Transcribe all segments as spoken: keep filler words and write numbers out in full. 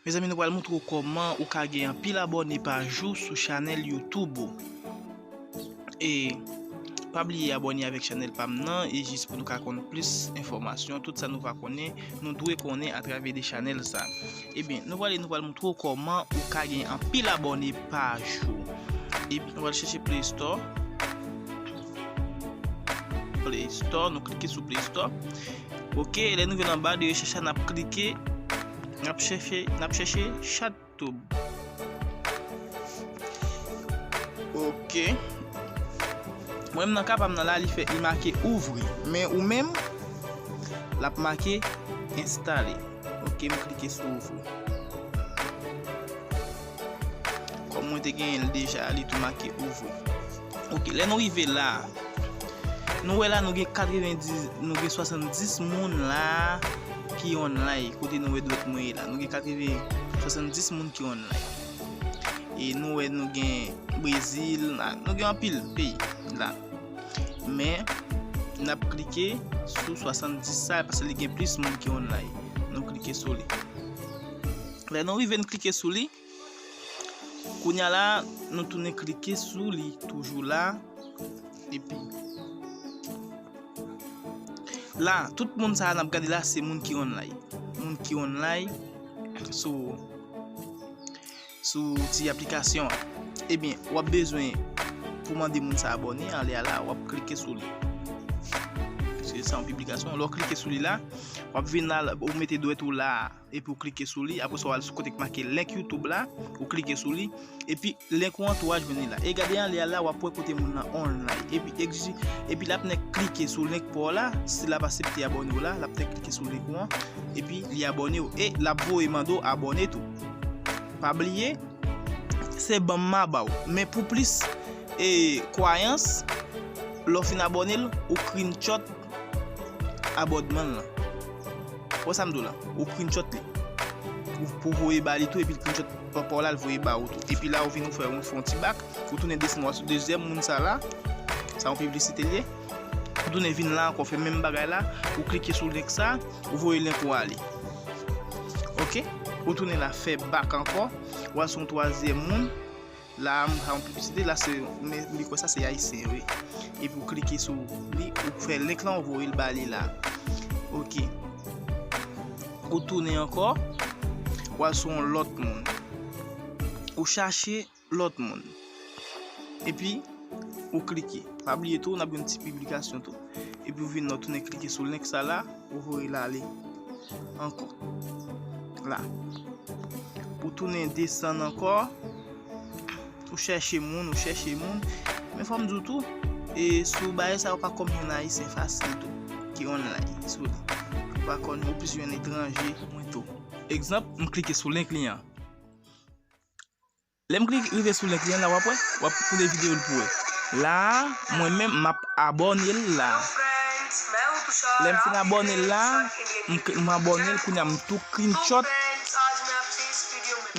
Mezanmi, nou pral montre w kòman ou ka gen anpil abòne pa jou sou chanèl YouTube ou. E pa bliye abòne avèk chanèl pa m nan, e jis pou nou ka konn plis enfòmasyon, tout sa nou pa konnen, nou dwe konnen atravè de chanèl sa. Ebyen, nou prale, nou pral montre w kòman ou ka gen anpil abòne pa jou. E nou pral chèche Play Store. Play Store, nou klike sou Play Store. Ok, lè nou vin anba de rechèch la, n ap klike, n ap chèche, n ap chèche ChatTube. Ok. Mwen menm nan ka pa m nan la, li fè, li make ouvri. Men ou menm, l ap make enstale. Ok, m klike sou ouvri. Kòm mwen te genyen l deja, li tou make ouvri. Ok, lè nou rive la, nou wè la, nou gen katrevendiz, nou gen swasanndis moun la ki online, kote nou wè dwèt mwen ye la. Nou gen katreven, swasanndis moun ki online. E nou wè nou gen Brezil, la, nou gen anpil peyi la. Men, n ap klike sou swasanndis sa, paske li gen plis moun ki online. Nou klike sou li. Lè nou rive, n klike sou li. Kounye a la, nou tounen klike sou li, toujou la. Epi, la, tout moun sa a n ap gade la, se moun ki online. Moun ki online sou, sou ti aplikasyon an. Ebyen, w ap bezwen pou mande moun sa abòne, anlè a la, w ap klike sou li. Se sa yon piblikasyon. Lè w klike sou li la, w ap vin la, ou mete dwèt ou la, epi w klike sou li. Apre sa, w al sou kote k make link YouTube la, ou klike sou li, epi link ou an tou, w a jwenn li la. E gade anlè a la, w ap wè kote moun nan online. Epi egzije, epi l ap nèk klike sou link pa w la, si l ap aksepte abòne w la, l ap nèk klike sou link ou an, epi li abòne w. E l ap voye mande w abòne tou. Pa bliye, se ban m m a ba w. Men pou plis, e, kwayans, lè w fin abòne l, ou screenshot abònman l lan. Wè sa m di w la? Ou screenshot li. Ou pou voye ba li tou, epi l screenshot pa w la, l voye ba ou tou. Epi la, ou vin ou fè, ou fè yon ti bak, ou tounen desann, w al sou dezyèm moun sa la. Sa yon piblisite l ye. Ou tounen vin la ankò, fè menm bagay la. Ou klike sou link sa, ou voye link ou ale. Ok? Ou tounen la, fè bak ankò. W al sou yon twazyèm moun. La, m fè yon piblisite. La, se, men, li kwè sa, se ayisyen, wi. Epi ou klike sou li, ou fè link lan, ou voye l ba li la. Ok. Ou tounen ankò, ou al sou yon lòt moun. Ou chache lòt moun. Epi, ou klike. Pa bliye tou, n ap gen yon ti piblikasyon tou. Epi ou vin nan, ou tounen klike sou link sa la, ou voye l ale ankò. La. Ou tounen desann ankò. Ou chèche moun, ou chèche moun. Men fò m di w tou, e sou bagay sa yo pa kòm jwenn ayisyen fasil tou, ki online, sou li. Ou pa kòm ou plis jwenn etranje, mwen tou. Egzanp, m klike sou link li an. Lè m klike rive sou link li an la, w ap wè, w ap koute videyo l pou wè. La, mwen menm, m ap abòne l la. Lè m fin abòne l la, m k-, m abòne l, kounye a m tou screenshot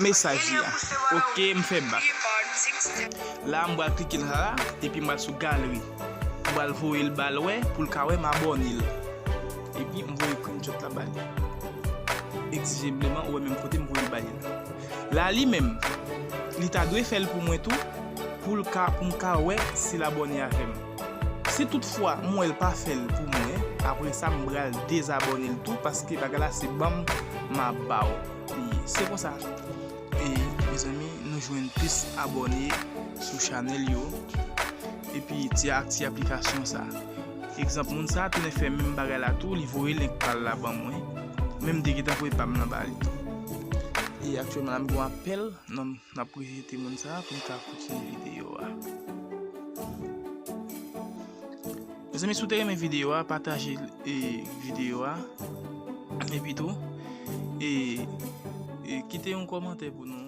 mesaj li a. Ok, m fè bak. La, m pral klike l la, epi m pral sou galeri. M pral voye l ba l wè, pou l ka wè m abòne l. Epi m voye screenshot la ba li. Egzijibleman, ou wè menm kote m voye l ba li la. La li menm, li ta dwe fè l pou mwen tou, pou l ka, pou m ka wè si l abòne avè m. Si toutfwa m wè l pa fè l pou mwen, apre sa m pral dezabòne l tou, paske bagay la se ban m m a ba w li ye. Se konsa. E, mezanmi, nou jwenn plis abòne sou chanèl yo. Epi ti a, ti aplikasyon sa. Egzanp, moun sa tounen fè menm bagay la tou, li voye link pa l la ban mwen. Men m te gentan voye pa m nan ba li. E aktyèlman la, m gen yon apèl, non, n ap rejete moun sa pou n ka kontinye videyo a. Mezanmi, si w te renmen videyo a, pataje, e, videyo a. Epi tou, e, e, kite yon kòmantè pou nou.